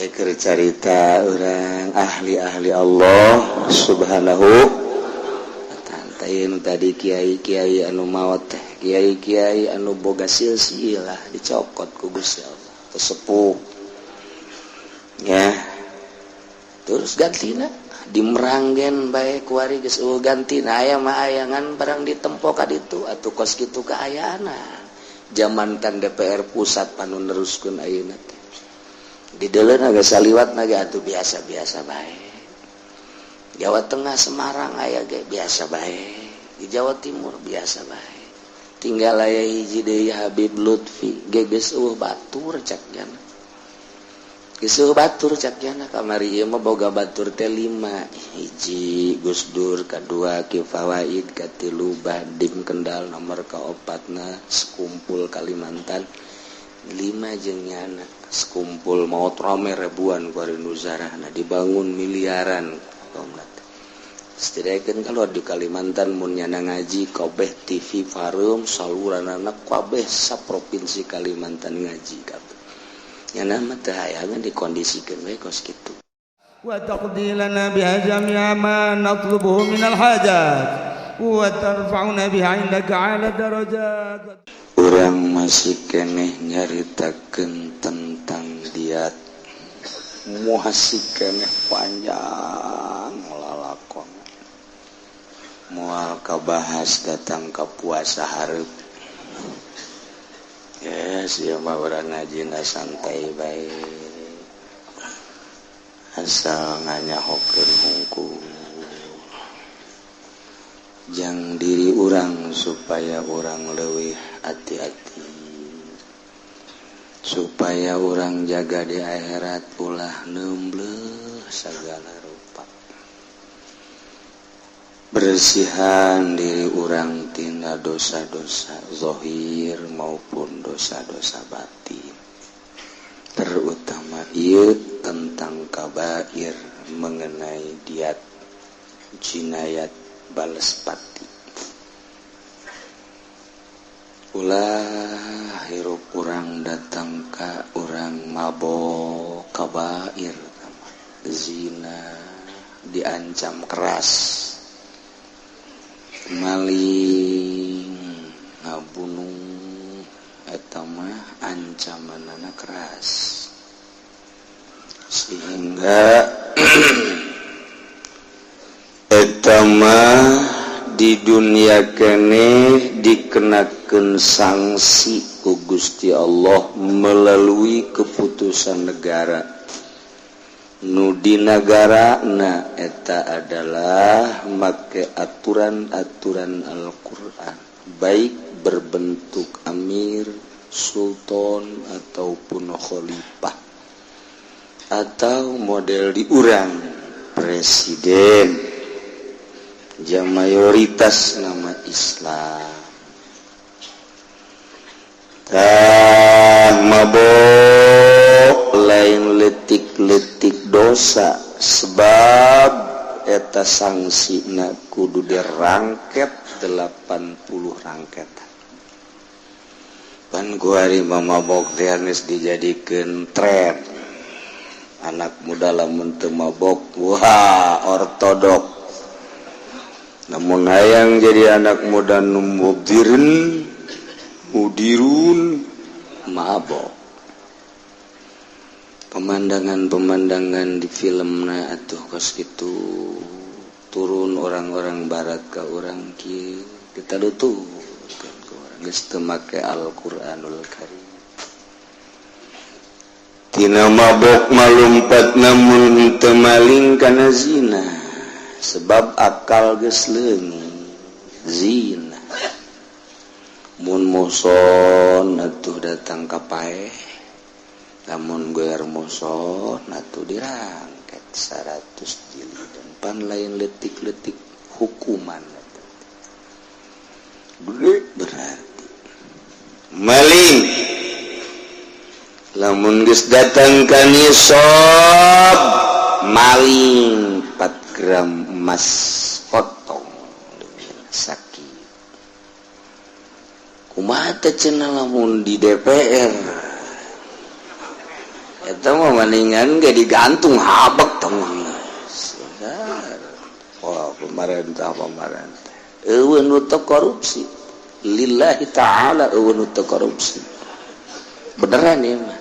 Keur carita urang ahli-ahli Allah Subhanahu wa ta'ala tadi, kiai-kiai anu maot teh, kiai-kiai anu boga silsilah dicokot ku Gusti Allah, sepuh ya, terus gantina di Meranggen bae kuari geus euweuh gantina. Aya mah aya, ngan barang ditempo ka ditu atuh kos kitu kaayaan zaman tan DPR pusat panu neruskeun ayeuna teh di deuleu geus saliwat ge atuh biasa-biasa bae. Jawa Tengah, Semarang aya ge biasa bae, di Jawa Timur biasa bae. Tinggal aya hiji deui, Habib Lutfi ge geus euweuh batur cak jana, geus euweuh batur cak jana. Kamari ieu mah boga batur teh lima: hiji Gus Dur, kadua Ki Fawaid, katilu Badim Kendal, nomor kaopatna sekumpul Kalimantan, lima jeung nyana. Sekumpul maot rame ribuan kuari nu zarahna, dibangun miliaran kaumna teh. Setidaknya kalau di Kalimantan mun nyana ngaji kabeh TV pareum, saluran anak kabeh saprovinsi Kalimantan ngaji kabeh. Nyana mah teu hayangan dikondisikeun we kos kitu. وتقضي لنا بها جميع ما نطلبه من الحاجات وترفعنا بها عندك أعلى الدرجات. Urang masih keneh nyaritakeun tentang diat, masih keneh panjang lalakon, moal kabahas datang ka puasa hareup. Ya sia mah urang ngajina santai bae, asal nganyahokeun hungkul jang diri urang supaya urang leuwih hati-hati, supaya urang jaga di akhirat, ulah nembleh segala rupa. Bersihan diri urang tina dosa-dosa zohir maupun dosa-dosa batin, terutama ieu tentang kabair mengenai diat, jinayat, balespati. Ulah hirup urang datang ka urang mabok, kabair, zina diancam keras, maling, ngabunuh, eta mah ancamanana keras, sehingga eta mah di dunia keneh dikenakan sanksi ku Gusti Allah melalui keputusan negara. Nu di negara na eta adalah make aturan-aturan Al-Quran, baik berbentuk amir, sultan, ataupun khalifah, atau model di urang presiden jam mayoritas nama Islam. Tah, mabok lain letik-letik dosa, sebab eta sanksi na kudu dirangket 80 rangket. Pan kuari mabok teh dijadikan tren anak muda. Lamun teu mabok, wah, ortodok. Namun hayang jadi anak muda nu modern, mudirun, mabok. Pemandangan-pemandangan di film na atuh kos gitu, turun orang-orang barat ke orang kieu, kita tuh geus teu make Al-Qur'anul Karim. Tina mabok malumpat, namun teu maling kana zina, sebab akal geus leungit, zina. Mun muhson atuh datang ka paeh, lamun goer muhson atuh dirangket 100 jilid. Pan lain letik-letik hukuman gede. Berarti maling lamun geus datang ka nisab, maling 4 gram emas potong sakit. Kumaha teh cenah lamun di DPR? Eta mah mendingan ge digantung habek tong. Wah, pemerintah pemerintah. Eueuh nu teu korupsi. Lillahi ta'ala eueuh nu teu korupsi. Beneran ieu mah.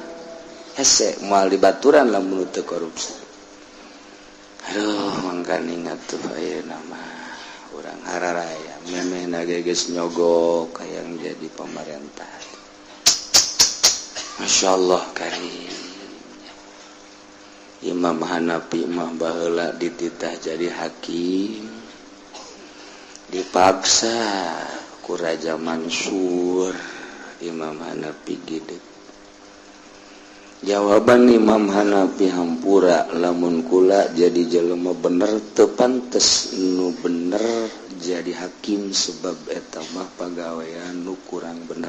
Hese moal dibaturan lamun nu teu korupsi. Aduh, mangkaning atuh ayeuna mah urang hararaya memehna ge geus nyogok hayang jadi pemerintah. Masya Allah karim. Imam Hanafi mah baheula dititah jadi hakim, dipaksa ku Raja Mansur. Imam Hanafi gede. Jawaban Imam Hanafi, hampura lamun kula jadi jelema bener teu pantes nu bener jadi hakim, sebab eta mah pagawean nu kurang bener.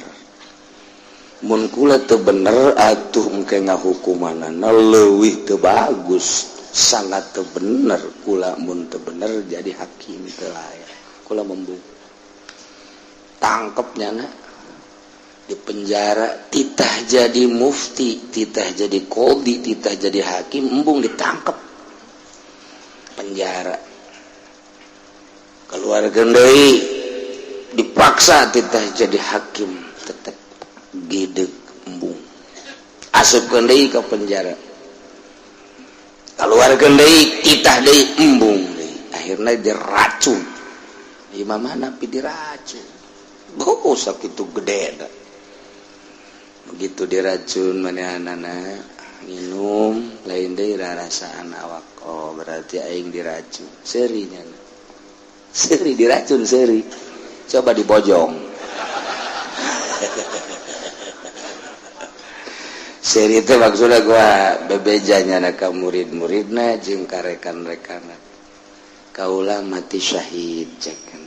Mun kula teu bener atuh engke ngahukumanana leuwih teu bagus, sangat teu bener kula mun teu bener jadi hakim, teu layak kula. Embung tangkepnya na di penjara, titah jadi mufti, titah jadi qodhi, titah jadi hakim, embung ditangkep, penjara. Keluar deui, dipaksa titah jadi hakim, tetap gideg, embung, asupkeun deui ke penjara. Keluar deui, titah deui, embung deui. Akhirnya diracun Imam Hanafi, diracun. Oh, sakitu gede dah. Begitu diracun manehna minum, lain deui rarasaan awak. Oh, berarti aing diracun. Seuri nya, seuri diracun, seuri. Coba dibojong seuri itu. Maksudnya gua bebejanya na ka murid-muridna jeung ka rekan-rekanna, kaula mati syahid cek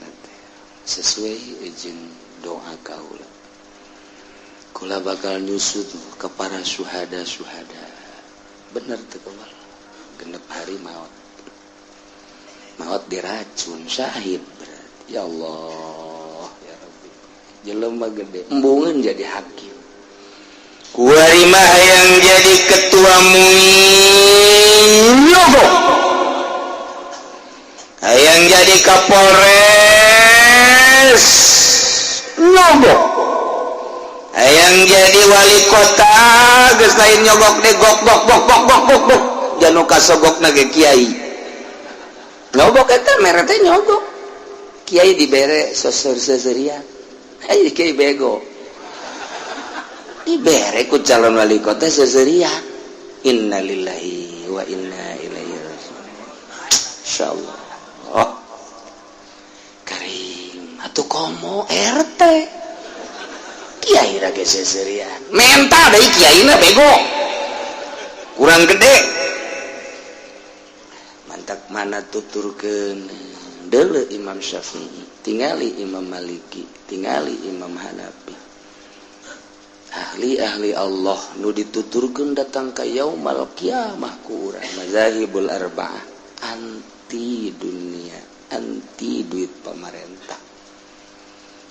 sesuai jeung doa kaula, kula bakal nyusut ke para suhada-suhada. Bener tuh, kewal 6 hari maut, maut diracun, syahid berarti. Ya Allah ya Rabbi, jelema gede embungan jadi hakim. Kuari mah yang jadi ketua MUI nyogok, hayang jadi Kapolres nyogok, hayang jadi wali kota geus lain nyogok deh, gok gok gok gok gok gok gok janu kasogok ge kiai nyogok. Eta mere teh nyogok, kiai dibere sosor-seserian. Ai kiai bego dibere ku calon wali kota seserian. Innalillahi wa inna ilaihi raji'un. Insyaallah. Oh, karim atuh, komo RT kiai rage seserian, mental deui kiaina bego kurang gede. Mantak mana tuturkeun deuleu Imam Syafi'i, tingali Imam Maliki, tingali Imam Hanafi, ahli-ahli Allah nu dituturkeun datang ka yaumal kiamah ku urang. Mazahibul arba'ah anti dunia, anti duit pemerintah.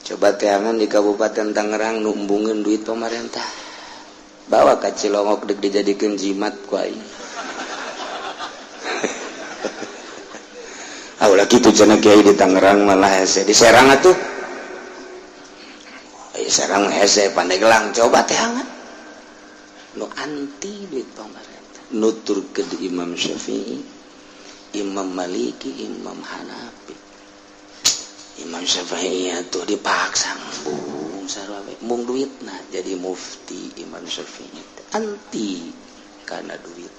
Coba teangan di Kabupaten Tangerang nu embungeun duit pemerintah, bawa ka Cilongok dek dijadikeun jimat ku aing. Ah, ulah kitu cenah kiai di Tangerang, malah hese di Serang atuh. Ai Serang hese, Pandeglang. Coba teangan nu anti duit pemerintah, nuturkeun di Imam Syafi'i, Imam Maliki, Imam Hanafi. Imam Syafi'i tuh dipaksa embung, sarua we embung duitna jadi mufti. Imam Syafi'i anti karena duit,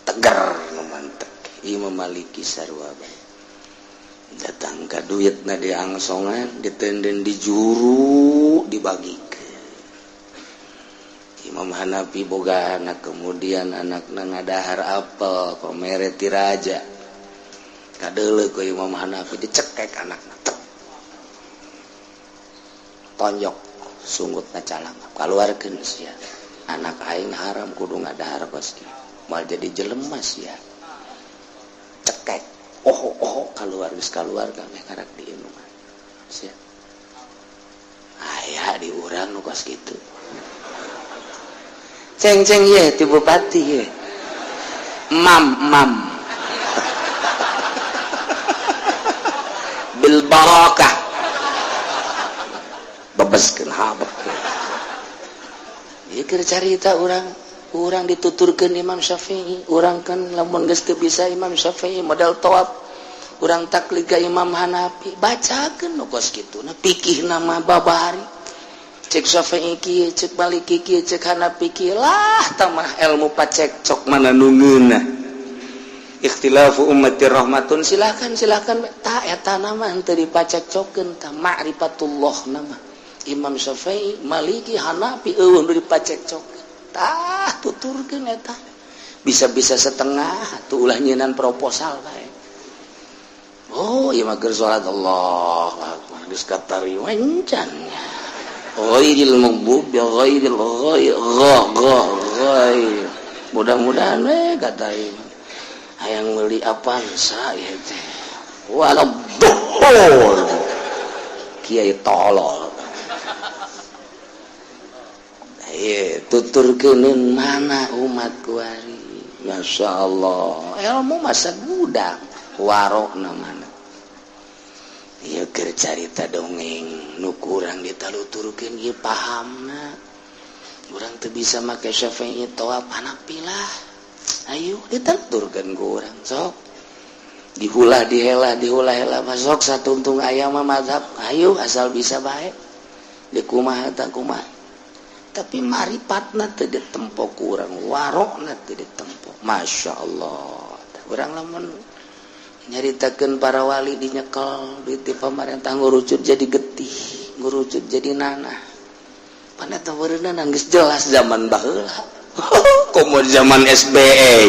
tegar nu mantek. Imam Maliki sarua bae, datang ka duit na diangsongan, ditenden di juru, dibagikeun. Imam Hanafi boga anak, kemudian anakna ngadahar apel, pamere ti raja. Kadeuleu ku Imam Hanafi, dicekek anakna, tek, tonjok sungutna calang, kaluarkeun sia. Anak aing haram, kudu ngadahar kos kieu, moal jadi jelema sia. Cekek, oh oh, keluar. Geus keluar kabeh, karak diinuman sia. Aya di urang nu kos kitu. Ceng-ceng ye ti bupati ye. Mam mam. Bil barakah. Bebeskeun habek. Ieu keur carita urang, urang dituturkeun Imam Syafi'i, urang kan lamun geus teu bisa Imam Syafi'i modal tawaf, urang taklid ka Imam Hanafi, bacakeun nu kos kitu na fikih nama babari. Cek Syafi'i kieu, cek Maliki kieu, cek Hanafi kieu lah tamah ilmu pacekcok mana nu ngeunah. Ikhtilafu ummati rahmatun, silakan silakan ta eta nama henteu dipacekcokkeun ta ma'rifatullah nama. Imam Syafi'i, Maliki, Hanafi eueuh nu dipacekcokkeun. Tah tuturkeun eta. Bisa-bisa setengah tuh ulah nyieun proposal bae. Oh, ieu mah keur salat Allahu akbar geus katarima encan. Ghairil maghdubi ghairil ghair gha gha ghair. Mudah-mudahan we kata ieu. Hayang meuli Avanza ieu teh. Waladduhul. Kiai tolol. Tuturkeun mana umat kuari. Masya Allah, ilmu masa gudang warokna mana. Ieu keur carita dongeng nu kurang ditaluturkeun ieu pahamna. Urang teu bisa make Syafi'i tawaf Hanafi lah. Ayo dituturkeun ku urang sok. Dihulah dihela dihulah hela masuk satuntung aya mah mazhab. Ayo asal bisa bae. Di kumaha ta kumaha. Tapi maripatna teu ditempo ku urang, warokna teu ditempo. Masya Allah. Urang lamun nyaritakeun para wali dinyekel duit di pamarentah ngurucut jadi getih, ngurucut jadi nanah. Pan eta beureunana geus jelas zaman baheula. Komo zaman SBY.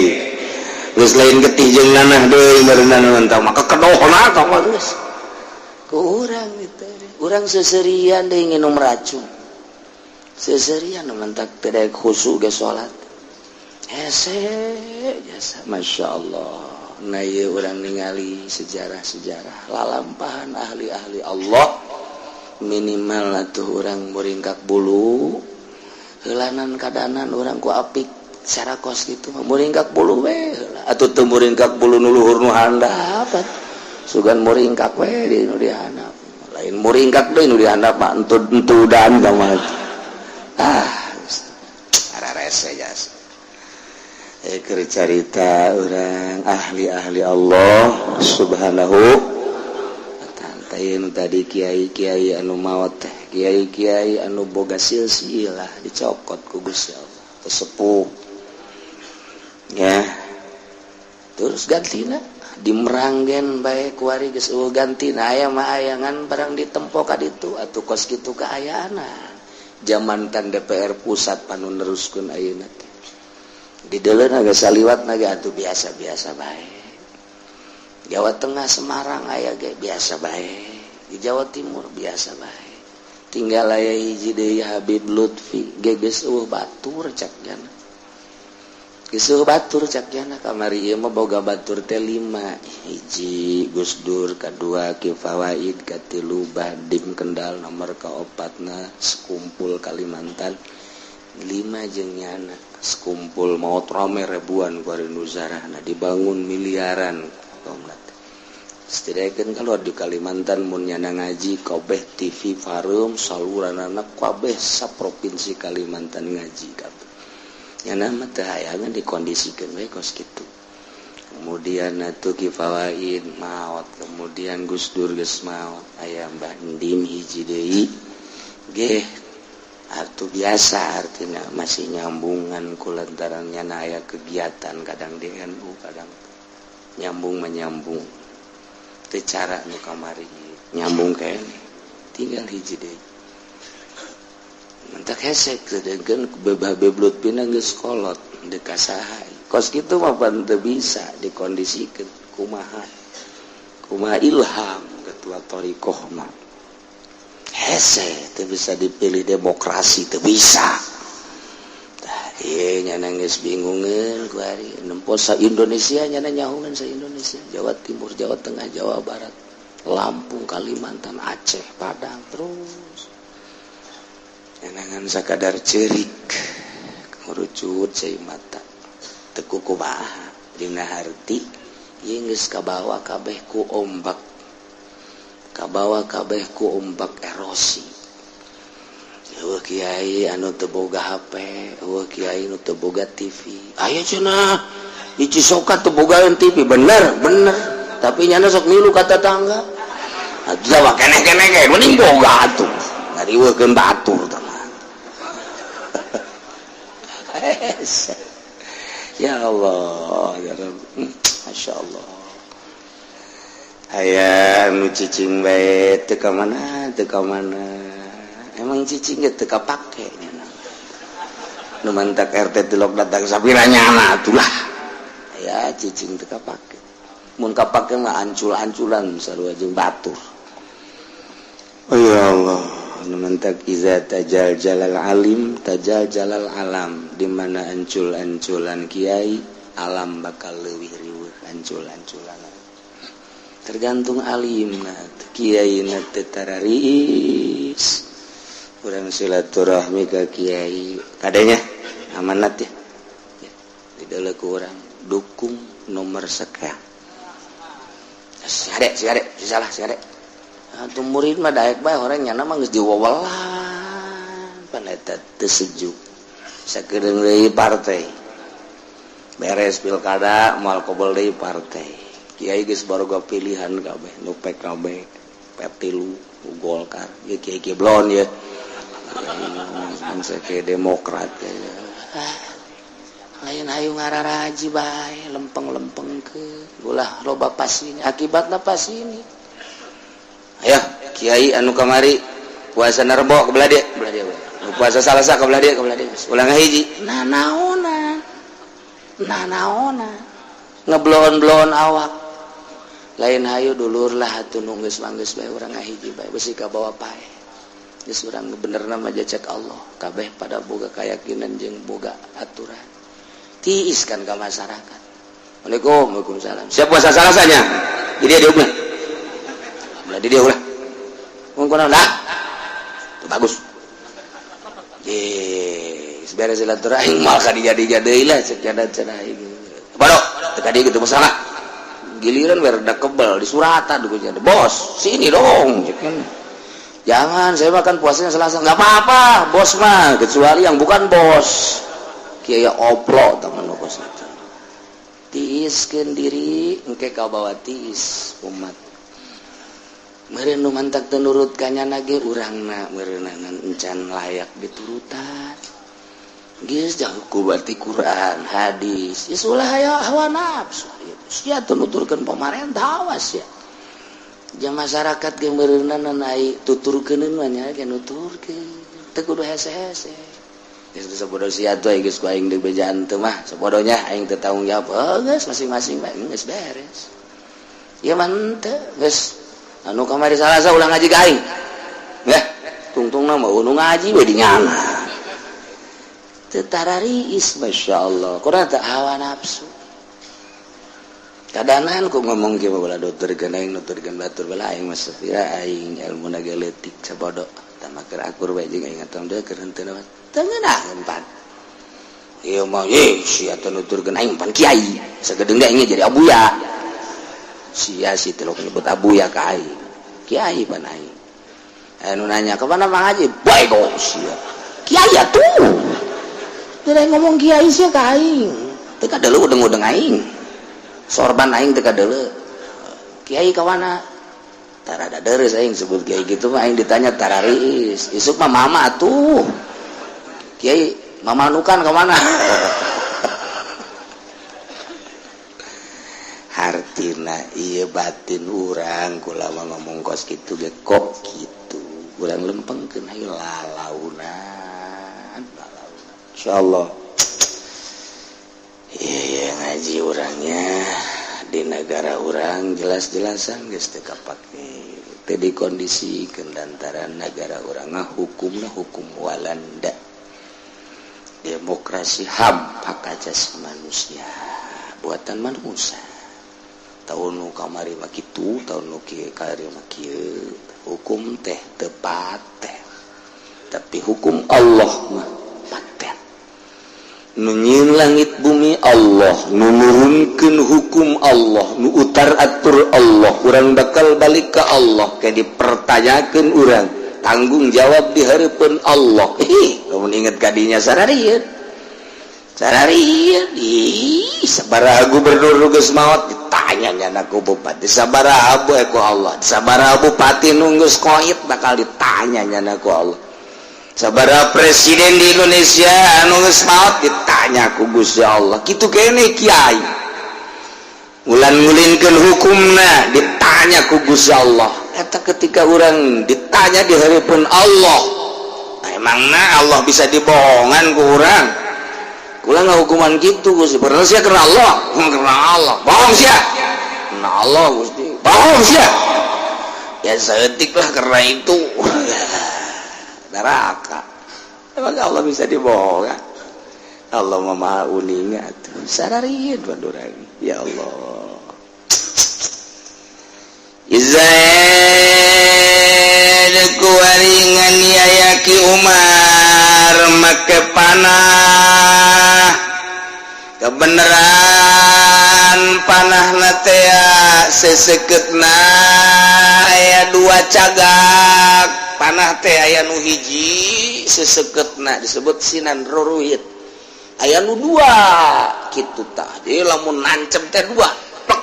Geus lain getih jeung nanah deui beureunana tah maka kedohna tah mah geus. Ku urang itu, urang seserian deui nginum racun. Seserian mentak teu daek khusyuk ge salat. Hese jasa Masya Allah. Nah ieu urang ningali sejarah-sejarah lalampahan ahli-ahli Allah minimal atuh urang muringkak bulu heulanan kadanan urang ku apik secara kos gitu muringkak bulu we heula atuh teu muringkak bulu nu luhur nu handap sugan muringkak we di nu dihandap lain muringkak deui nu dihandap mah entud entudan ka mah ah ararese jasa. Keur carita urang ahli-ahli Allah Subhanahu wa ta'ala. Ieu tadi kiai-kiai anu maot teh, kiai-kiai anu boga silsilah dicokot ku Gusti Allah sepuh ya terus gantina di Meranggen bae kuari geus eueuh gantina aya mah aya ngan barang ditempo ka ditu atuh kos kitu kaayaana zaman tan DPR pusat panu neruskeun ayeuna teh di deuleu naga saliwat naga atuh biasa-biasa bae. Jawa Tengah Semarang aya ge biasa bae, di Jawa Timur biasa bae. Tinggal aya hiji deui Habib Lutfi ge geus eueuh batur cak jana. Geus eueuh batur cak jana kamari ieu mah boga batur teh 5. Hiji Gus Dur, kadua Ki Fawaid, katilu Badim Kendal, nomor kaopatna sekumpul Kalimantan. 5 jeung nyana sekumpul maot rame ribuan kuari nu zarahna dibangun miliaran kaum teh. Setidaknya kalau di Kalimantan mun nyana ngaji kabeh TV Farum saluranana kabeh saprovinsi Kalimantan ngaji kabeh. Nyana mah teu hayangan dikondisikeun we kos kitu. Kemudian atuh Ki Fawaid maot, kemudian Gus Dur geus maot, aya Mbah Ndim hiji deui geh atuh biasa artinya masih nyambungan ku lantaran nyana aya kegiatan kadang di NU kadang nyambung menyambung teu cara nu kamari nyambung keneh tinggal hiji deui mentak hesek sedengkeun Habib Lutfi geus kolot deuk ka saha kos kitu mah pan teu bisa dikondisikeun kumaha kumaha ilham ketua thariqah mah hese teu bisa dipilih demokrasi teu bisa. Tah ieu nya geus bingungeun ku ari nempo sa Indonesia nya nyahungan sa Indonesia Jawa Timur, Jawa Tengah, Jawa Barat, Lampung, Kalimantan, Aceh, Padang terus ngan sakadar cerik. Ngurucut cai mata teu kukumaha dina harti ieu geus kabawa kabeh ku ombak, kabawa kabeh ku ombak erosi. Eueuh kiai anu teu boga HP, eueuh kiai anu teu boga TV. Aya cenah di Cisoka teu bogaeun TV, bener bener, tapi nyana sok milu ka tetangga. Atuh jawa keneh-keneh ge mending boga atuh, ngariweukeun batur tah mah. Ya Allah, ya Rabb, Masya Allah. Aya nu cicing bae teu ka mana, teu ka mana. Emang cicing ge teu kapake nya. Nu mantak RT tilok datang sapira nyana atulah. Aya cicing teu kapake. Mun kapake mah ancul-anculan sarua jeung batur. Oh ya Allah, nu mantak iza tajal jalal alim tajal jalal alam, di mana ancul-anculan kiai alam bakal leuwih riweuh ancul-anculan. Tergantung alim kiai na teu tararis. Urang silaturahmi ka kiai kadenya amanat ya, ya di ku urang dukung nomor sekian. Si ade, si ade, si salah si ade. Atuh murid mah daek bae orang nyana mah geus diwewelan pan eta teu sejuk. Sakedeung deui partai beres pilkada moal kobel deui partai. Kiai geus baroga pilihan kabeh nu PKB, P3, Golkar, ya kiai kiai blon ya. Bangsa kiai Demokrat ya. Ah, lain hayu ngararaji bae lempeng-lempeng ke ulah loba pasini, akibatna pasini. Ayo kiai anu kamari puasa Rebo ke belah dia, belah dia. Nu puasa Salasa ke belah dia, ke belah dia. Ulah ngahiji. Nah naona. Nah naona. Ngeblon-blon awak. Lain hayu dulur lah atuh nu geus manggeus bae urang ngahiji bae besi ka bawa pae. Geus urang benerna mah cek Allah, kabeh pada boga keyakinan jeung boga aturan. Tiis kan ka masyarakat. Waalaikum, waalaikumsalam. Siap puasa Salasanya? Jadi dia ulah. Belah di dia ulah. Mun kunaon lah. Itu bagus. Ye, beres silaturahim moal ka dinya-dinya deui lah cek cenah aing. Bodoh, teu ka dieu gitu masalah. Giliran rada kebel di suratan bos, sini dong. Jangan, saya makan puasanya Selasa. Nggak apa-apa, bos mah, kecuali yang bukan bos. Kiai oplo teman bos itu. Tiiskeun diri, engke kabawa tiis umat. Meureun nu mantak teu nurut ka nyana ge urangna meureunna encan layak diturutan. Geus jauh ku berarti Quran, hadis. Geus ulah aya hawa nafsu. Sia teu nuturkeun pamarentah awas ya. Jeung masyarakat ge meureunna ai tuturkeun mah nya ge nuturkeun. Teu kudu hese-hese. Geus sabodo sia tuh geus ku aing dibejaan teu mah sabodonya aing teu tanggung jawab. Oh, geus masing-masing bae geus beres. Ieu mah henteu geus anu kamari Salasa ulah ngaji ka aing. Yah, tungtungna mah nu ngaji we di nyana. Teu tarariis masyaallah. Kurang teu hawa nafsu. Kadanan ku ngomong kieu mah ulah nuturkeun aing nuturkeun batur bala aing mah sapira aing ilmuna ge leutik sabodo. Tah mah keur akur bae jeung aing atuh deui keur henteu mah teu ngeunaheun pan. Ieu mah ye sia teh nuturkeun aing pan kiai. Sagedeung ge aing jadi abuya. Sia si teh nyebut abuya ka aing. Kiai pan aing. Anu nanya kemana Mang Haji? Bae sia. Kiai atuh. Tidak ngomong kiai sia ka aing. Teu kadeuleu udeng-udeng aing. Sorban aing teu kadeuleu. Kiai ka mana? Tarada deres aing sebut kiai gitu mah aing ditanya tarariis. Isuk mah mama atuh. Kiai mama nukan ka mana? Hartina ieu batin urang kula mah ngomong kos kitu ge kok kitu. Urang lempengkeun hayu lalaunan. Lalaunan. Insyaallah. Iya ngaji orangnya di negara orang jelas-jelasan geus teu kapake. Teu dikondisikeun lantaran negara urang mah hukumna hukum Walanda. Demokrasi HAM, hak asasi manusia, buatan manusia. Tahun nu kamari mah kitu, tahun nu kieu kamari mah kieu. Hukum teh teu paten. Tapi hukum Allah mah paten. Nu nyieun langit bumi Allah, nu nurunkeun hukum Allah, nu utar atur Allah. Urang bakal balik ke Allah, kayak dipertanyakan urang, tanggung jawab di hareupeun Allah. Ih, lamun inget kadinya sararieun. Sararieun. Ih, sabaraha gubernur nu geus maot ditanya nyana ku bupati, sabaraha bu ku Allah, sabaraha bupati nu geus koit bakal ditanya nyana ku Allah. Sabaraha presiden di Indonesia anu geus maot ditanya ku Gusti Allah. Kitu kene kiai. Ulan ngulinkeun hukumna ditanya ku Gusti Allah. Eta ketika urang ditanya di hareupeun Allah, nah, emangna Allah bisa dibohongan ku urang? Kula ngahukuman kitu Gusti. Bener sia karena Allah, karena Allah. Bohong sia. Karena Allah Gusti. Bohong sia. Ya saeutik lah karena itu. Neraka. Emang Allah bisa dibohongan? Allah mah maha uninga tuh. Sararieun urang. Ya Allah. Zaid kuaringan ya Ki Umar make panah, kebenaran panah tea seseketna aya dua cagak. Panah teh aya nu hiji seseketna disebut sinan ruruhit, aya nu dua kitu tah. Jadi lamun nancep teh dua plek.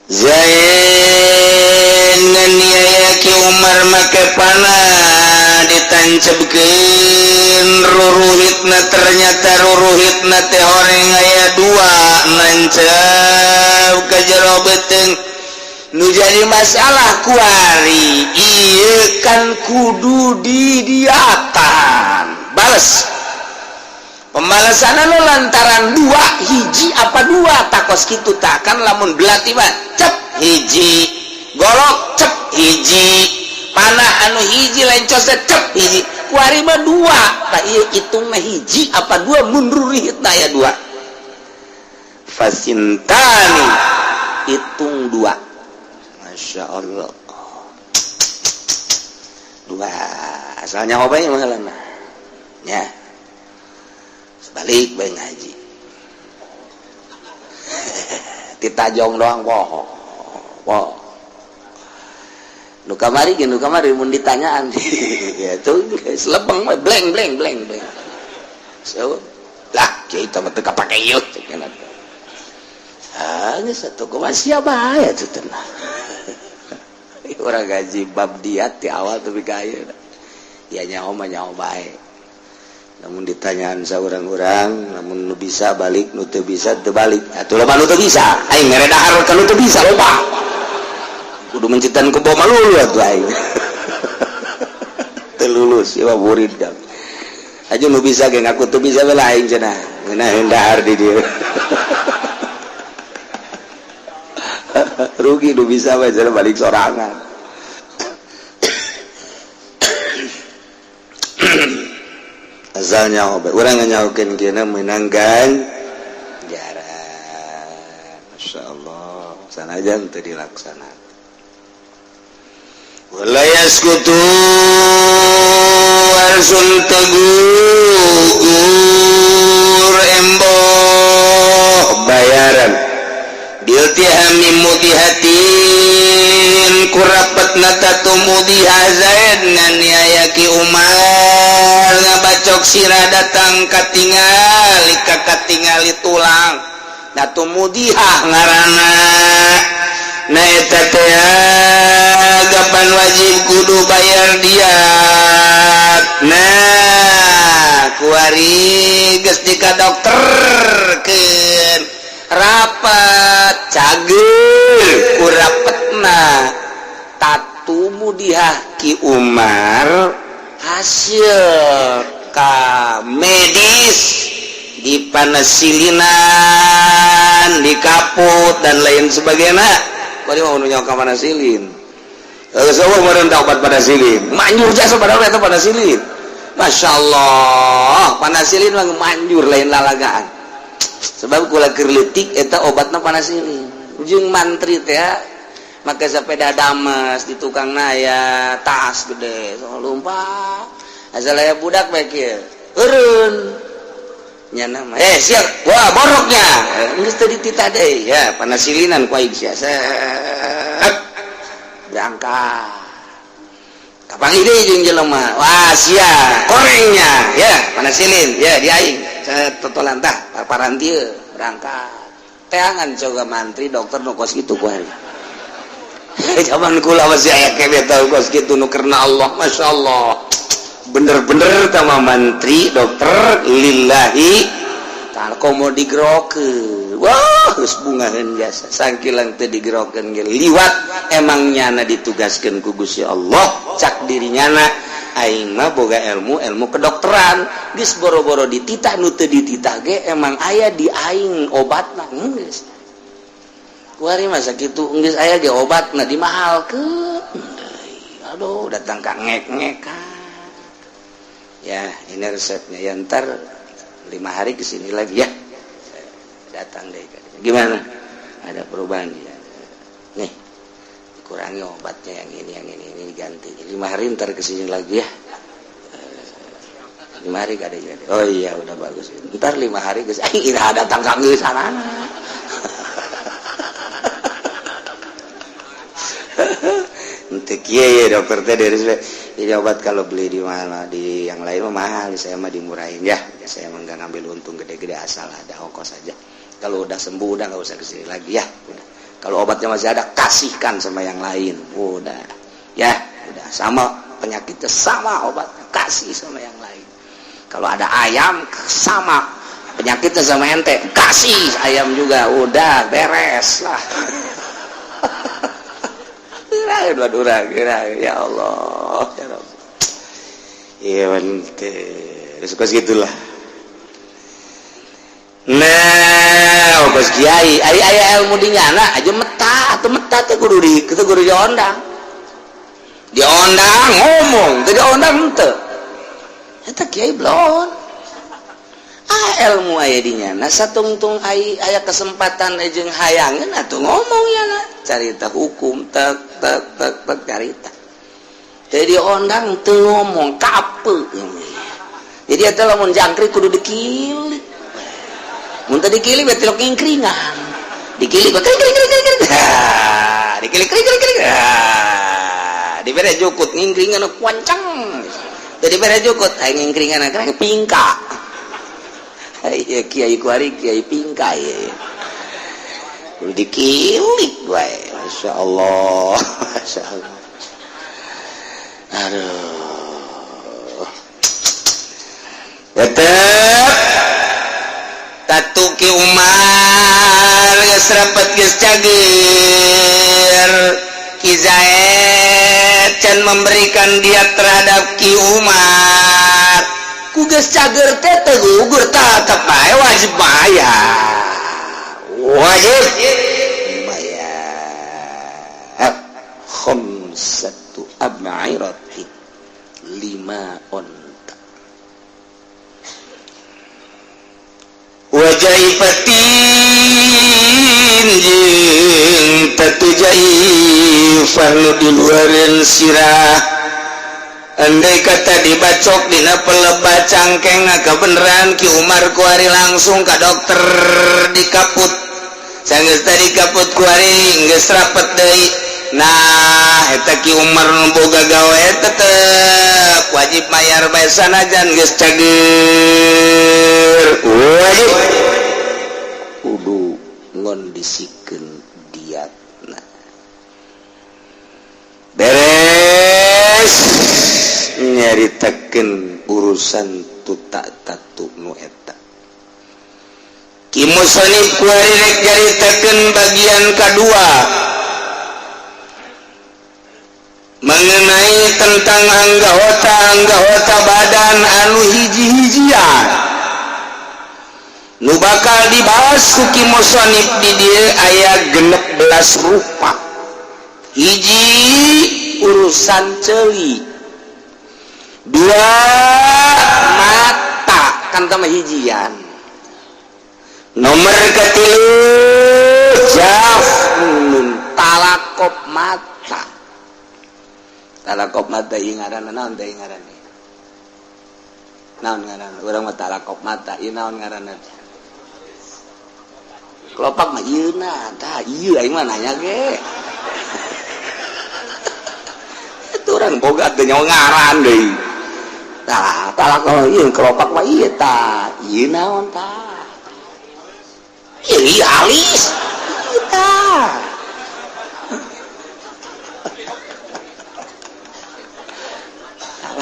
Zain nganiaya Ki Umar make panah ditancepkeun ruruhitna, ternyata ruruhitna teh horeng aya dua nancep ke jero beuteung. Nu jadi masalah kuari ieu kan kudu didiatan bales pembalasan anu lantaran dua hiji apa dua takos kitu tak kan. Lamun belati mah cep hiji, golok cep hiji, panah anu hiji lencos cep hiji. Kuari mah dua tak, ieu hitungna hiji apa dua mun rurihitna aya dua? Fasintani hitung dua. Masya Allah, dua asalnya apa ya masalahnya ya sebalik bae ngaji ditajong doang poho poho. Nu kamari ge, nu kamari mun ditanyaan ya tuh geus lebeng we, bleng bleng bleng bleng. So lah kieu mah teu kapake ieu cek. Ah, geus atuh kumaha sia bae atuh tenang. Urang gaji bab diat di awal tapi kaya ya nyaho mah nyaho bae. Namun ditanyaan saurang-urang, namun nu bisa balik, nu teu bisa teu balik. Atuh loba nu teu bisa, aing mere dahar ka nu teu bisa loba. Kudu mencitan kebo malulu atuh aing. Teu lulus ieu mah murid kan. Aja nu bisa ge ngaku teu bisa we lah aing cenah. Ngeunaheun dahar di dieu. Rugi nu bisa we cenah balik sorangan. Asal nyaho bae urang nyahokeun kieu meunang ganjaran. Masyaallah, sanajan teu dilaksanakan. Wala yaskutu arsun tegugur emboh bayaran biltihami mudihatin kurapatna tatumudiha. Zaid nganiaya Ki Umar ngabacok sirah datang katingali ka katingali tulang datumudiha ngaranna. Nah, eta teh gapan wajib kudu bayar diat. Nah, kuari geus dika dokterkeun rapat cager kurapetna tatu mudiah Ki Umar, hasil ka medis di panesilinan dikaput dan lain sebagainya. Bari mau nunjuk ka panasilin. Geus eueuh meureun obat panasilin. Manjur jasa padahal eta panasilin. Masya Allah, panasilin mah manjur lain lalagaan. Sebab kula keur leutik eta obatna panasilin. Jeung mantri teh make sepeda damas di tukang naya tas gede so lompat asal aya budak bae kieu. Eureun nya nama siap wah boroknya geus teu dititah deui ya panasilinan ku aing sia set berangkat kapanggih deui jeung jelema wah sia korengnya ya panasilin ya di aing totolan tah paparan dieu berangkat teangan coba mantri dokter nu kos kitu ku hari zaman kula masih aya kebe tau kos kitu nu karena Allah. Masya Allah, bener-bener sama mantri dokter lillahi ta'ala. Komo digerokeun, wah, geus bungaheun jasa sangkilang teu digerokeun ge liwat. Emang nyana ditugaskeun ku Gusti Allah, cak diri nyana aing mah boga ilmu ilmu kedokteran, geus boro-boro dititah, nu teu dititah ge emang aya di aing obatna. Geus kuari masa kitu geus aya ge obatna dimahalkeun. Aduh, datang ka ngek-ngekan ya, ini resepnya ya, ntar 5 hari kesini lagi ya. Datang deh, gimana, ada perubahan ya? Nih dikurangi obatnya, yang ini, yang ini diganti. 5 hari ntar kesini lagi ya. 5 hari gak ada. Oh iya, udah bagus, ntar 5 hari geus aing ira datang ka geus sana. Ente kieu ya dokter teh dari ini obat kalau beli di mana, di yang lain mah mahal, saya mah dimurahin ya. Saya emang nggak ngambil untung gede-gede, asal ada ongkos saja. Kalau udah sembuh udah nggak usah kesini lagi ya, udah. Kalau obatnya masih ada, kasihkan sama yang lain, udah ya. Udah sama penyakitnya, sama obatnya, kasih sama yang lain. Kalau ada ayam sama penyakitnya sama ente, kasih ayam juga, udah beres lah. Ya Allah, ya Rabb. Iya, suka segitulah. Nah, kos kiai aya aya ilmu di nyana aja meta atau meta teh kudu di kita kudu diondang, diondang ngomong, teu diondang henteu. Eta kiai belon. Ah, ilmu aya di nyana, satungtung ai aya kesempatan jeung hayangeun atuh ngomong ya na carita hukum tek tek tek tek carita. Teu diondang teu ngomong kape. Jadi eta lamun jangkrik kudu dikilik, mun teu dikilik berarti lo ngingkringan. Dikilik kring kring kring kring kring, dikilik kring kring kring, dibere jukut ngingkringan kuancang. Teu dibere jukut aing ngingkringan kring pingka. Iya, kiai kuari kiai pingka ya kudu dikilik wae. Masya Allah, Masya Allah. Aduh, tetep tatu Ki Umar geus rapet, geus cager. Ki Zaid can memberikan dia terhadap Ki Umar. Ku geus cager teh teu gugur, tetep bae wajib bayar, wajib bayar khamsatu ab'iratin, 5 onta. Wajaifatin jeung tatu jaifah nu di luareun sirah. Andai kata dibacok dina pelebah cangkeng, kebenaran Ki Umar kuari langsung ka dokter dikaput. Sanggeus tadi kaput kuari geus rapet deui. Nah, eta Ki Umar nu boga gawe tetep wajib mayar bae sanajan geus cager, wajib kudu ngondisikeun diatna. Beres nyaritakeun urusan tutak tatu nu eta, Ki Musonif kuari rek nyaritakeun bagian kedua mengenai tentang anggota-anggota badan anu hiji-hijian nu bakal dibahas ku Ki Musonif. Di dieu aya 16 rupa. Hiji, urusan ceuli. Dua, mata, kan sama hijian. Nomor ketilu, jafnun, talakop mata. Talakop mata ieu ngaranna naon teh? Ngaranna Naon ngaranna? Urang mah talakop mata, ieu naon ngaranna? Kelopak mah ieu na, tah ieu aing mah nanya ge. Itu orang boga teu nyawa ngaran deui. Tah, talakop ieu kelopak mah ieu tah, ieu naon tah? Ieu ieu alis. Ieu tah.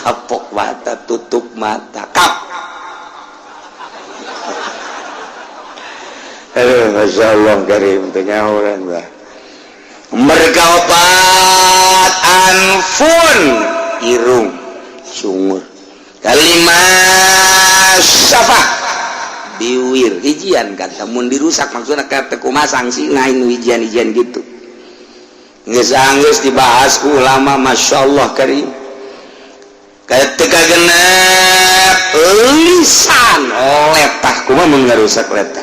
Lapok mata, tutup mata, kap. Aduh, Masya Allah karim, tanya orang lah. Mereka obat anfun, irung, sungur. Kelima syafa, biwir, hijian kata mun dirusak maksudnya kata kumaha sanksi nain hijian-hijian gitu. Geus anggeus dibahas ku ulama, Masya Allah karim. Ketika genep lisan letah kumaha mun ngarusak letah.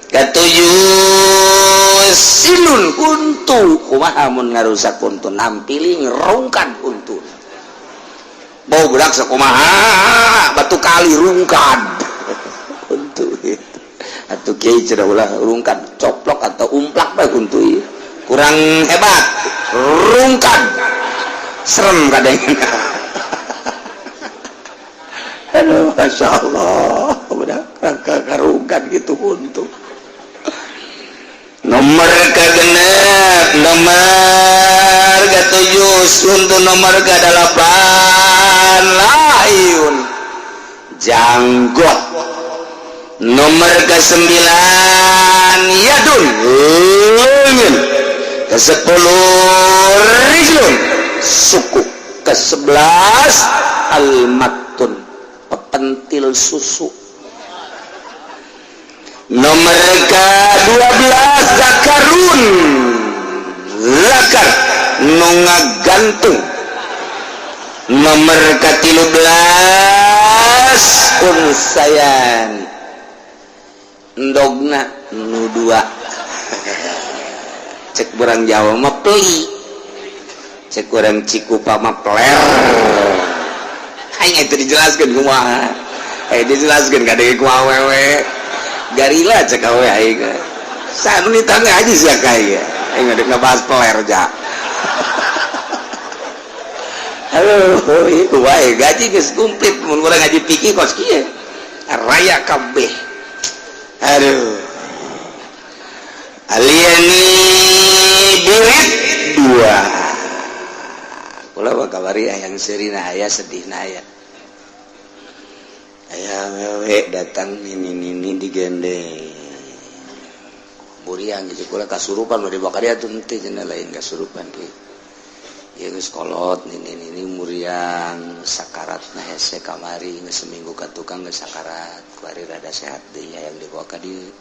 Ketujuh sinun kuntu kumaha mun ngarusak kuntu nampiling rungkad kuntu. Bau budak sakumaha batu kali rungkad kuntu itu. Atuh kiai cenah ulah rungkad coplok atau umplak bae kuntu ieu. Kurang hebat rungkad serem kadang. Aduh, Masya Allah, udah rangka karungkan gitu untuk nomor kegenep, nomor ketujuh, untuk nomor kedelapan, layun janggot, nomor kesembilan, yadun lengan, ke-10 rijlun suku, ke-11 almatun pentil susu, nomor ke-12 zakarun zakar nu ngagantung, nomor ke-13 unsayan endogna nu 2. Cek urang Jawa mah peli, cek urang Cikupa mah peler. Aing itu dijelaskan kumaha, dijelaskan kadang kumaha wewe garila cek awe aing sanu ditanya aja sih kayak aing ada ngebahas peler ja. Aduh, iku wae gaji geus komplit mun urang ngaji fikih kos kieu raya kabeh. Aduh, aliani birit 2 kula mah kabari hayang seurina aya sedihna aya. Aya wewe datang nini-nini digendeng buriang gitu kula kasurupan nu dibawa ka dieu atuh henteu cenah lain kasurupan kieu. Ieu geus kolot nini-nini muriang sakaratna hese kamari geus seminggu ka tukang geus sakarat kuari rada sehat deui hayang dibawa ka dieu.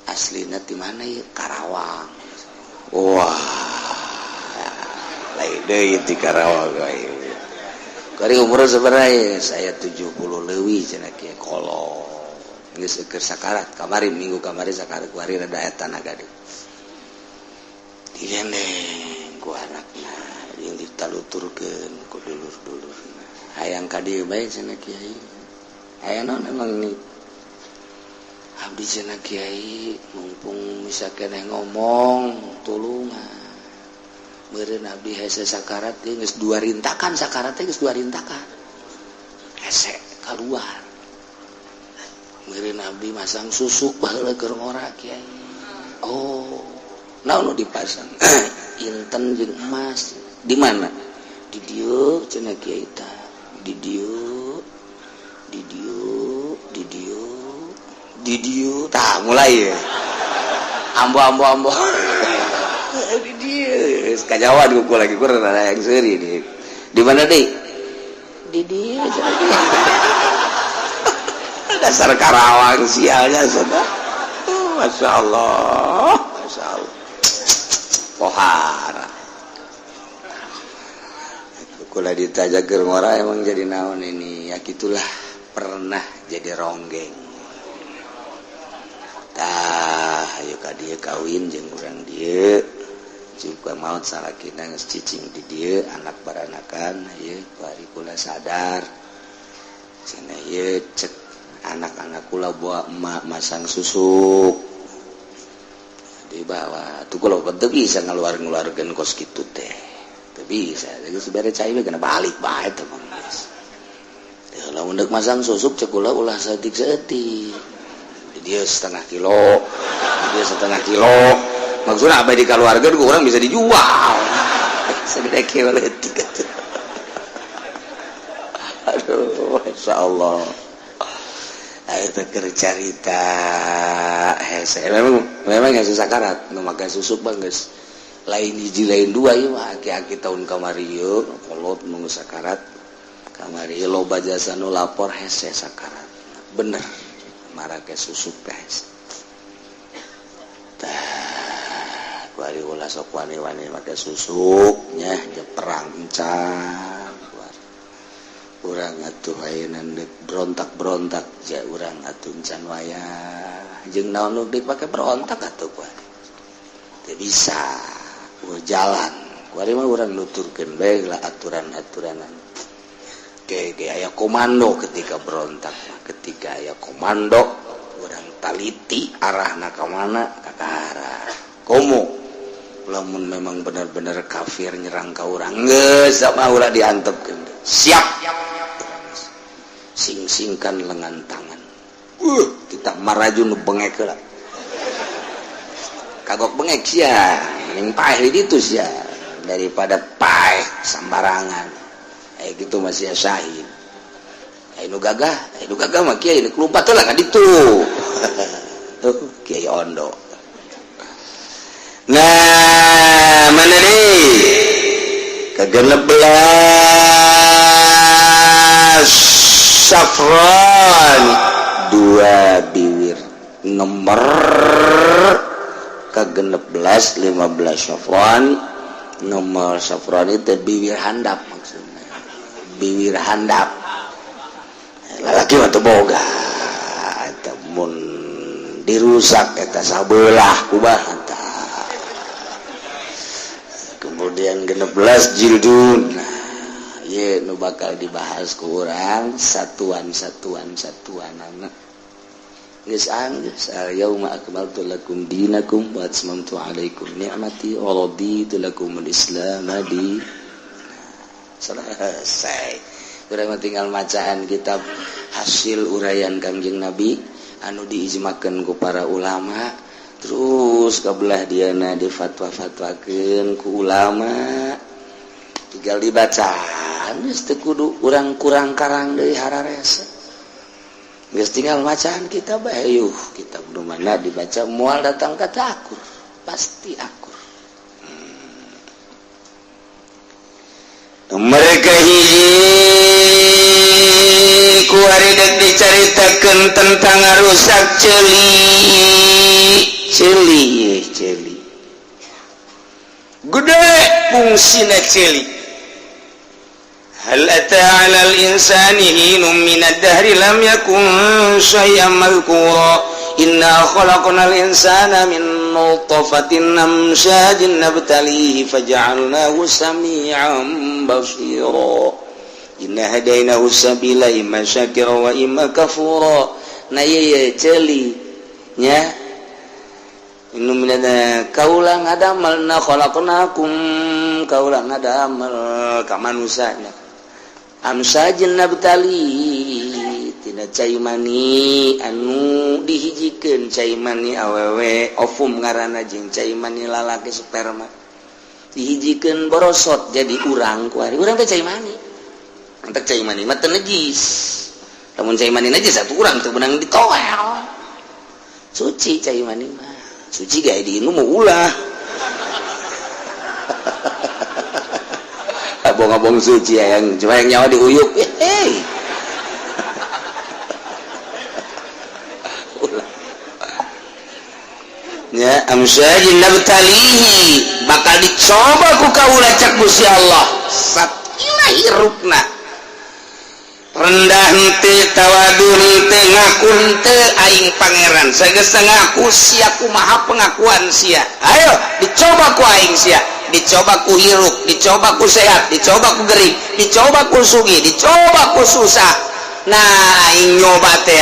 Aslina ti mana ieu? Karawang. Wah, lain deui ti Karawang we. Kari umur sebenarnya saya 70 leuwih cenah kieu kolot. Geus keur sakarat kamari minggu kamari sakarat kuari rada eta naga deui. Digendeng ku anakna jeung ditaluturkeun ku dulur-dulurna. Hayang ka dieu bae cenah kiai. Aya naon emang nih? Abdi cenah kiai mumpung bisa keneh ngomong tulungan. Meureun abdi hese sakarat teh geus 2 rintakan sakarat teh geus 2 rintakan. Hese kaluar. Meureun abdi masang susuk baheula keur ngora kiai. Oh, naon nu dipasang? Inten jeung emas. Di mana? Di dieu cenah kiai tah. Di dieu, di dieu, di dieu, di dieu. Tah mulai ya. Ambo ambo ambo. Di dieu. Kajauhan ku lagi kurang ada yang seuri di. Di mana deui? Di dieu. Dasar Karawang sialnya sudah. Masya Allah, Masya Allah. Pohara. Kula ditajak keur ngora emang jadi naon ini ya gitulah pernah jadi ronggeng. Tah ayo ka dieu kawin jeung urang dieu. Juga maut salakina geus cicing di dieu anak baranakan ieu bari kula sadar. Cenah ieu cek anak-anak kula bawa emak masang susuk dibawa tuh. Kalau teu bisa ngaluar-ngaluarkeun kos kitu teh, teu bisa. Geus bere cai we, kena balik bae teh mah geus. Teu, lamun deuk masang susuk, cek kula ulah saeutik-saeutik, dia setengah kilo, dia setengah kilo. Maksudnya apa, dikaluarkeun ku urang bisa dijual segede kilo leutik atuh. Aduh, Masya Allah. Ayo teh keur carita hese, memang memang hese sakarat nu make susuk mah geus lain hiji lain dua. Ieu mah aki-aki tahun kamari ieu kolot nu sakarat kamari, loba jasa nu lapor hese sakarat, bener marake susuk teh hese. Tah, kuari ulah sok wani-wani make susuk nya, je perang encan. Urang atuh ayeuna deuk berontak-berontak ja urang atuh encan wayah jeung naon nu dipake berontak atuh kuari teu bisa. Ulah jalan kuari mah, urang nuturkeun bae lah aturan-aturanan ge ge aya komando. Ketika berontak mah, ketika aya komando, urang taliti arahna ka mana, ka arah komo. Lamun memang benar-benar kafir nyerang ka urang, geus sama ulah diantepkeun, siap sing-singkan lengan tangan, kita maraju nu bengek heula, kagok bengek sia, mending paeh di ditu sia daripada paeh sambarangan. Eh, gitu masih syahid. Eh, nu gagah, eh, nu gagah mah kiai nu kelumpat lah ka ditu tuh, Kiai Ondo. Nah, mana nih ke-16 Safron, dua biwir nomor ke-16 15 Safron, nomor Safron itu biwir handap, maksudnya biwir handap. Lalaki mah teu boga eta, mun dirusak eta sabelah kumaha tah. Kemudian 16 jildun. Nah, ye nu bakal dibahas ku urang satuan-satuan satuan anak geus anggeus. Al yauma akmaltu lakum dinakum wa atmamtu alaikum ni'mati wa raditu lakumul islam di. Selesai, urang mah tinggal macaan kitab hasil uraian Kangjeng Nabi anu diijmakeun ku para ulama, terus kabelah diana difatwa-fatwakeun ku ulama, tinggal dibaca geus, teu kudu urang kurang karang deui hararese. Geus tinggal macaan kitab bae. Yuh, kitab nu mana dibaca moal datang kata akur, pasti akur. Mereka hiji ku ari dek dicaritakeun tentang rusak ceuli ceuli ceuli gede fungsina ceuli. هل أتى على الإنسان حين من الدهر لم يكن شيئا مذكورا إنا خلقنا الإنسان من نطفة أمشاج نبتليه فجعلناه سميعا بصيرا إنا هديناه السبيل إما شاكرا وإما كفورا. Nah, iya ceuli nya. Inu minana kaula ngadamel na khalaqnakum, kaula ngadamel ka manusanya amsajin nabtali tina cai mani anu dihijikeun, cai mani awewe ovum ngaranna jeung cai mani lalaki sperma dihijikeun, borosot jadi urang. Kuari urang teh cai mani. Entek cai mani mah teu najis. Lamun cai mani najis satu, urang teu beunang ditoel. Suci cai mani mah, suci gak diinum mau ulah abong-abong suci ya, yang cuma yang nyawa diuyuk, hei. Ulah ya, amsyajin nabtalihi, bakal dicoba ku kaula cak Gusti Allah. Sakilah hirupna, rendah henteu, tawadu henteu, ngaku henteu aing pangeran. Sageus ngaku sia, kumaha pengakuan sia? Ayo dicoba ku aing sia, dicoba ku hirup, dicoba ku sehat, dicoba ku gering, dicoba ku sugih, dicoba ku susah. Nah, aing nyoba teh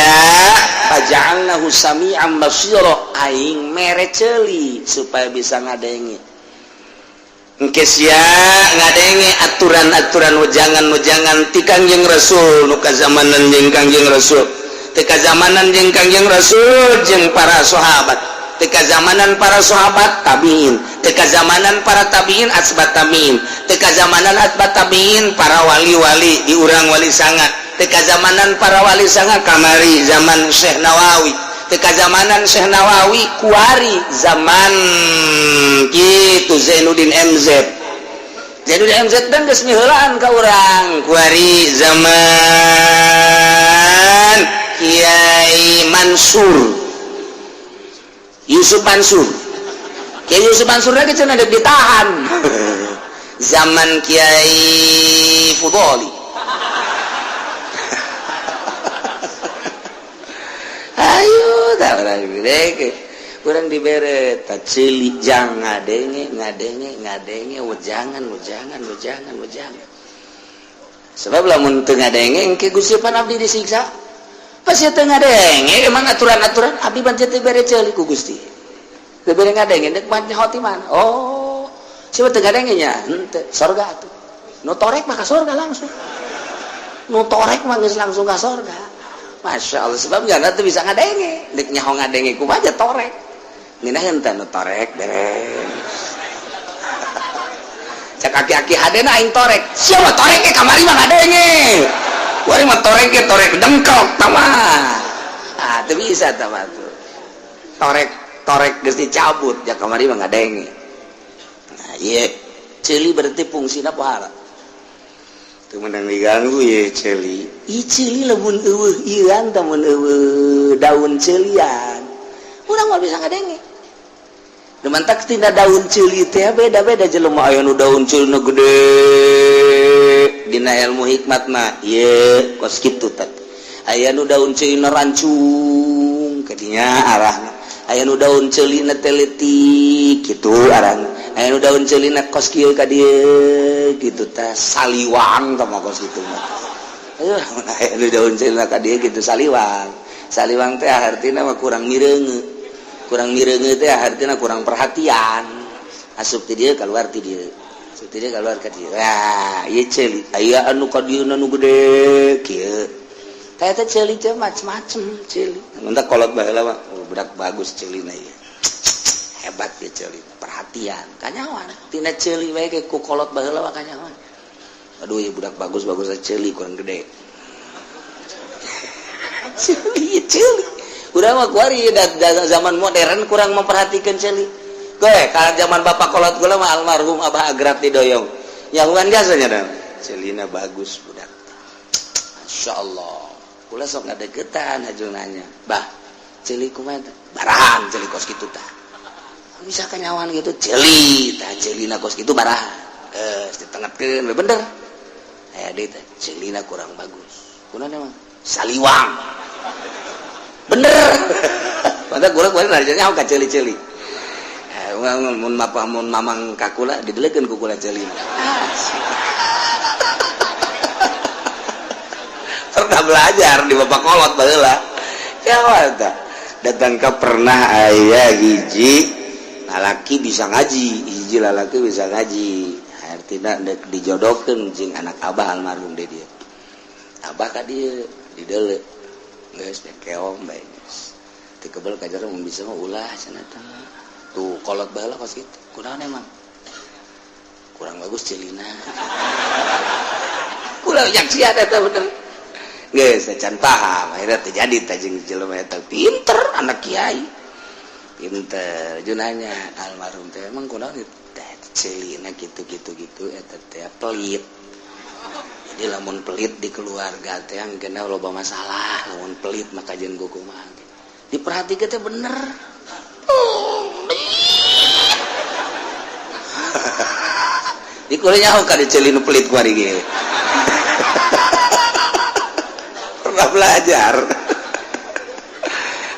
faja'alnahu sami'an basira, aing mere ceuli supaya bisa ngadenge. Engke sia ngadenge aturan-aturan, wejangan-wejangan ti Kangjeng Rasul nu kazamanan jeung Kangjeng Rasul, teu kazamanan jeung Kangjeng Rasul jeung para sahabat, teu kazamanan para sahabat tabiin, teu kazamanan para tabiin atba tabiin, teu kazamanan atba tabiin para wali-wali di urang Wali Sanga, teu kazamanan para Wali Sanga kamari zaman Syekh Nawawi, teu kazamanan Syekh Nawawi kuari zaman gitu Zainuddin MZ. Zainuddin MZ dan geus miheulaan ka urang kuari zaman Kiai Mansur, Yusuf Mansur. Kiai Yusuf Mansur lagi cenah dek ditahan zaman Kiai Fudoli. Ayo tak orang gede kurang dibere tak ceuli jang ngadenge ngadenge ngadenge wejangan wejangan wejangan wejangan. Sebab lamun teu ngadenge, engke Gusti pan abdi disiksa. Pasti teu ngadenge emang aturan-aturan abdi pan teu bere ceuli ku Gusti, teu bere ngadenge dek mah nyaho ti mana. Oh, siapa teu ngadenge nya henteu sorga atuh. Nu torek mah ka sorga langsung, nu torek mah geus langsung ka sorga. Masya Allah, sebab jangan tuh bisa ngadenge dek nyaho ngadenge kumaha aja torek ngeunaheun teh nu torek beres. Cak aki-aki hadena aing torek, siapa torek ke kamari mah ngadenge, kuari mah torek ke torek dengkok tama. Ah, teu bisa tama tuh torek torek geus dicabut ya, kamari mah ngadenge. Nah, ieu ceuli berarti fungsina pohara teu meunang diganggu ye ceuli. Ih, ceuli lamun eueuh ieuan tah, mun eueuh daun ceulian urang mah bisa ngadenge. Mantak tina daun ceuli teh beda-beda jelema, aya nu daun ceulina gede. Dina ilmu hikmat mah ieu kos kitu teh, aya nu daun ceulina rancung kadinya arahna, aya nu daun ceulina teh leutik kitu arahna, aya nu daun ceulina kos kieu ka dieu kitu teh, saliwang tah mah kos kitu mah. Ayo, aya nu daun ceulina ka dieu kitu, saliwang. Saliwang teh artina mah kurang mireunge, kurang mireunge teh artina kurang perhatian, asup ti dieu keluar ti dieu, asup ti dieu keluar ka dieu. Nah, ieu ceuli aya anu ka dieu nu gede kieu. Teh teh ceuli teh macem-macem ceuli. Mun kolot baheula mah, oh, budak bagus ceulina ieu, hebat ya ceuli, perhatian kanyawan tina ceuli bae ke ku kolot baheula mah kanyawan. Aduh ya, budak bagus bagus ceuli kurang gede. Ceuli ceuli udah mah kuari zaman modern kurang memperhatikan ceuli. Gue kalau zaman bapak kolot gue mah, almarhum Abah Agrab di Doyong yahuan gasanya dah, celina bagus budak, Masya Allah. Kula sok ngadeukeutan, haju nanya, "Bah, ceuli kumaha teh?" "Barahan ceuli kos kitu tah." Bisa kanyawan gitu ceuli tah, ceulina kos kitu barahan, geus ditengetkeun we bener. Aya deui teh ceulina kurang bagus. Kunaon emang? Saliwang. Bener. Padahal kula kemarin rajanya ka ceuli-ceuli. Eh, mun mapa mun mamang kakula didelekeun ku kula ceuli. Ah, pernah belajar di bapak kolot baheula. Ya tah. Datang ke pernah aya hiji lalaki bisa ngaji, hiji lalaki bisa ngaji. Artinya dek dijodohkeun jeung anak abah almarhum deui dia. Abah ka dieu didele. Geus keong bae geus. Teu kebel ka jero mun bisa mah ulah cenah teh. Tuh kolot baheula kos kitu. Kunaon emang? Kurang bagus celina. Kula nyaksian eta bener. Geus can paham, akhirnya terjadi teh jeung jelema eta pinter, anak kiai. Pinter, junanya almarhum teh emang kunaon teh celina gitu gitu gitu, eta teh pelit. Jadi lamun pelit di keluarga teh yang kena loba masalah, lamun pelit maka jeung kumaha. Diperhatikan teh bener. Pelit. Di kula nyaho ka diceuli nu pelit kuari ge. Pernah belajar.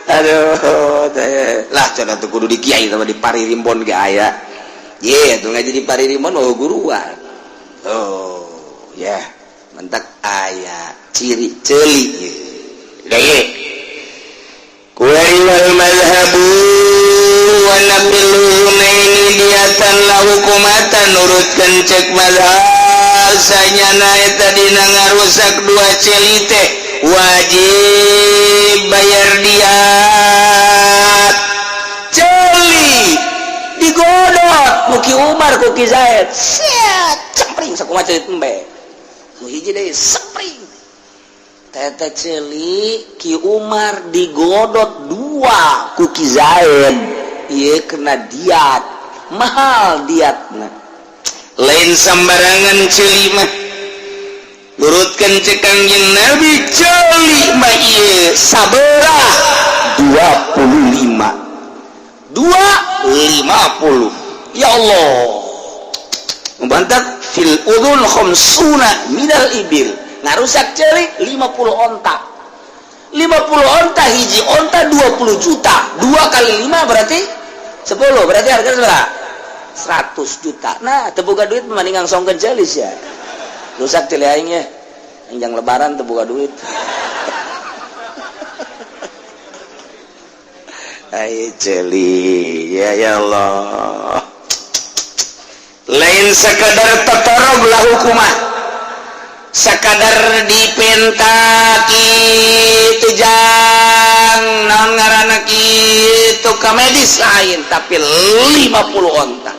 Aduh, teh. Lah cenah tuh kudu di kiai sama di Paririmbon ge aya. Ye, tuh ngaji di Paririmbon oh guruan. Oh, ya. Yeah. Mentak aya ciri ceuli ieu. Kuari wal mazhabu wa nafil uzunaini diatan la hukumatan, nurutkeun cek mazhab sanyana eta dina ngarusak dua celi teh wajib bayar diat. Celi digodot ku Ki Umar, ku Ki Zaid, set, cempring sakumaha ceuli embe nu hiji deui, sempring teta celi Ki Umar digodot dua ku Ki Zaid. Ieu kena diat, mahal diatna, lain sembarangan celi mah. Nurutkeun cek Kangjeng Nabi, celi mah ieu sabelah 25, 250. Ya Allah, membantak fil udhun khamsuna minal ibil, ngarusak celi 50 onta. 50 onta, hiji onta 20 juta, 2 kali 5 berarti 10, berarti harga berapa? 100 juta. Nah, teu boga duit mending ngangsongkeun ceuli ya, rusak ceuli aing ya, yang lebaran teu boga duit. Ay celi ya, ya Allah, lain sekadar tetorog lah hukumah, sekadar dipenta kitu jang naon ngaranna kitu ka medis lain, tapi 50 onta.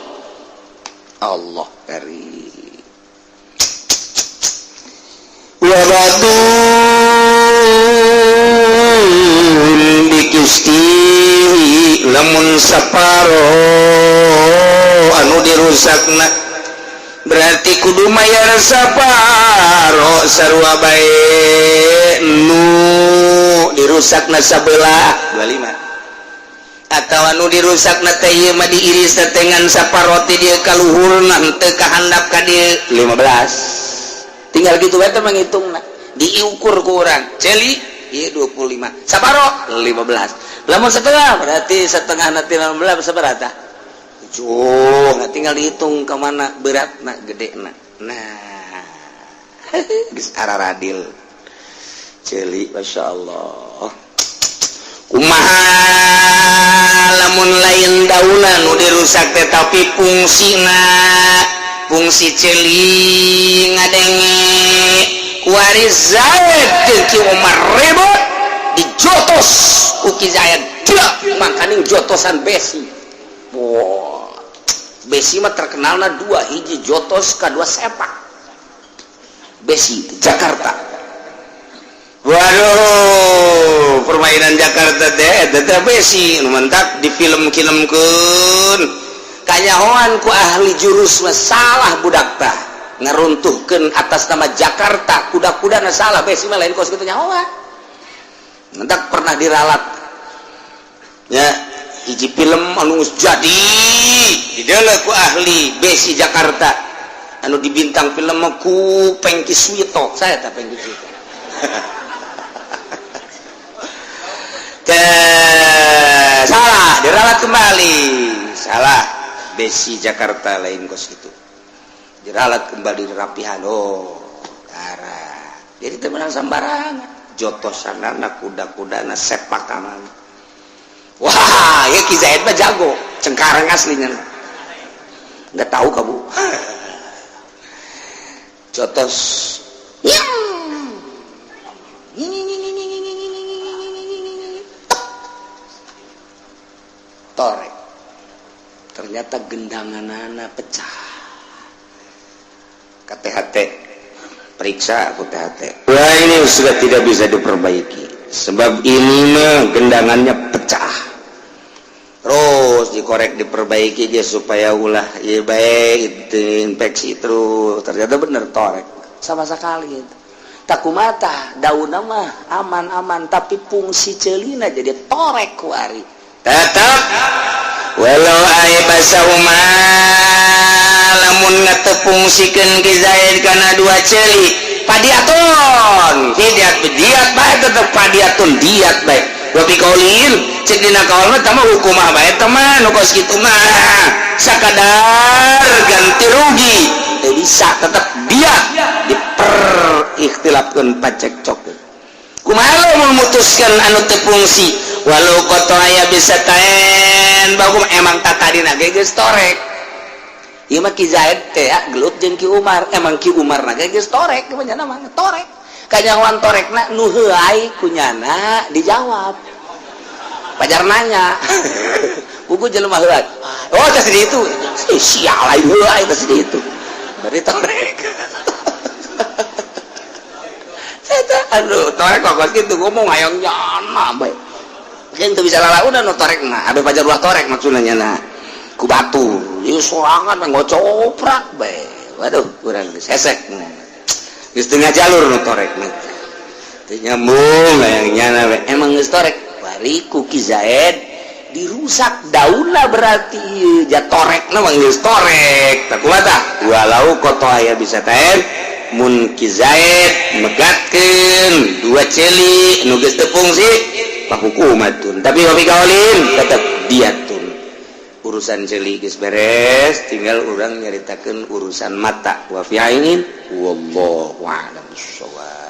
Allah karim. Wa batun bikisti, lamun saparo anu dirusakna berarti kudu mayar saparo sarua bae nu dirusakna sabelah 25 atau anu dirusakna teh ieu mah diiris teh ngan saparo ti dieu ka luhurna henteu ka handap ka dieu 15. Tinggal gitu bae teh menghitungna, diukur ku urang celi ieu 25 saparo 15, lamun setengah berarti setengah nanti 15 seberapa? 7. Nah, tinggal dihitung ke mana berat nak gede nak. Nah, geus araradil celi. Masya Allah, kumaha lamun lain daunan nu dirusak tetapi fungsina, fungsi celi ngadenge? Kuari Zaid jeung Ki Umar ribut, dijotos ku Ki Zaid. Makaning jotosan besi. Wah, besi mah terkenalna dua, hiji jotos, kedua sepak. Besi Jakarta. Waduh, permainan Jakarta teh teh besi nu mentak di film-filmkeun, kanyahoan ku ahli jurus mah salah budak tah ngaruntuhkeun atas nama Jakarta kuda-kuda. Na salah, besi mah lain kos kitu nyahoan. Mentak pernah diralat ya hiji film anu geus jadi dideuleu ku ahli besi Jakarta anu dibintang film ku Pengki Suwito. Saya tak Pengki Suwito. Teh, salah, diralat kembali, salah, besi Jakarta lain kos itu. Diralat kembali, dirapihan. Oh, arah jadi teu meunang sembarangan jotosanana, kuda-kudana, sepakan. Wah ya, Ki Zaid mah jago cengkareng aslinya, nggak tahu kamu jotos. Ya, torek, ternyata gendangan anak pecah. Ke THT, periksa aku THT. Wah, ini sudah tidak bisa diperbaiki sebab ini mah gendangannya pecah. Terus dikorek, diperbaiki dia supaya ulah ya baik itu infeksi terus, ternyata bener torek sama sekali. Itu takumata daun mah aman-aman, tapi fungsi celina jadi torek kuari. Tetap walau ay basahuma, lamun ngatepungsikeun Ki Zaid kana dua celi, padiatun diat diat bae, tetep padiatun diat bae. Wa bi qaulin, cek dina kaul mah tama hukumah bae teman nu kos kitu mah sakadar ganti rugi teu bisa, tetep diat diper. Ikhtilafkeun, pacekcok. Kumaha memutuskan anu teu fungsi? Walau koto aya bisa taen bagus, emang tak tadi ge geus torek. Ieu mah Ki Zaid teh ya, gelut jeung Ki Umar. Emang Ki Umar na ge geus torek, nya mah torek. Kanyahoan torekna, nu heuay kunyana dijawab. Pajar nanya. Buku jelema heuay. Oh, tas di itu. Ih, sial, lain heuay tas di itu. Berarti torek. Eta aduh, torek kok kitu ngomong hayang nyana bae. Kan teu bisa lalaunan nu torek mah. Abe pajar ulah torek maksudna nyana. Ku batu. Ieu sorangan mah ngocoprak bae. Waduh, kurang geus hesek. Geus tengah jalur nu torek mah. Teu nyambung hayang nyana we. Emang geus torek. Bari ku Ki Zaid dirusak daunna, berarti ja torekna mah geus torek. Tah, kumaha tah? Walau koto aya bisa taen, mun Ki Zaid megatkeun dua celi nu geus teu fungsi, pahukumatun, tapi wabi kaolin tetep diatun. Urusan celi geus beres, tinggal urang nyaritakeun urusan mata. Wa fi ainin, wallahu a'lam bissawab.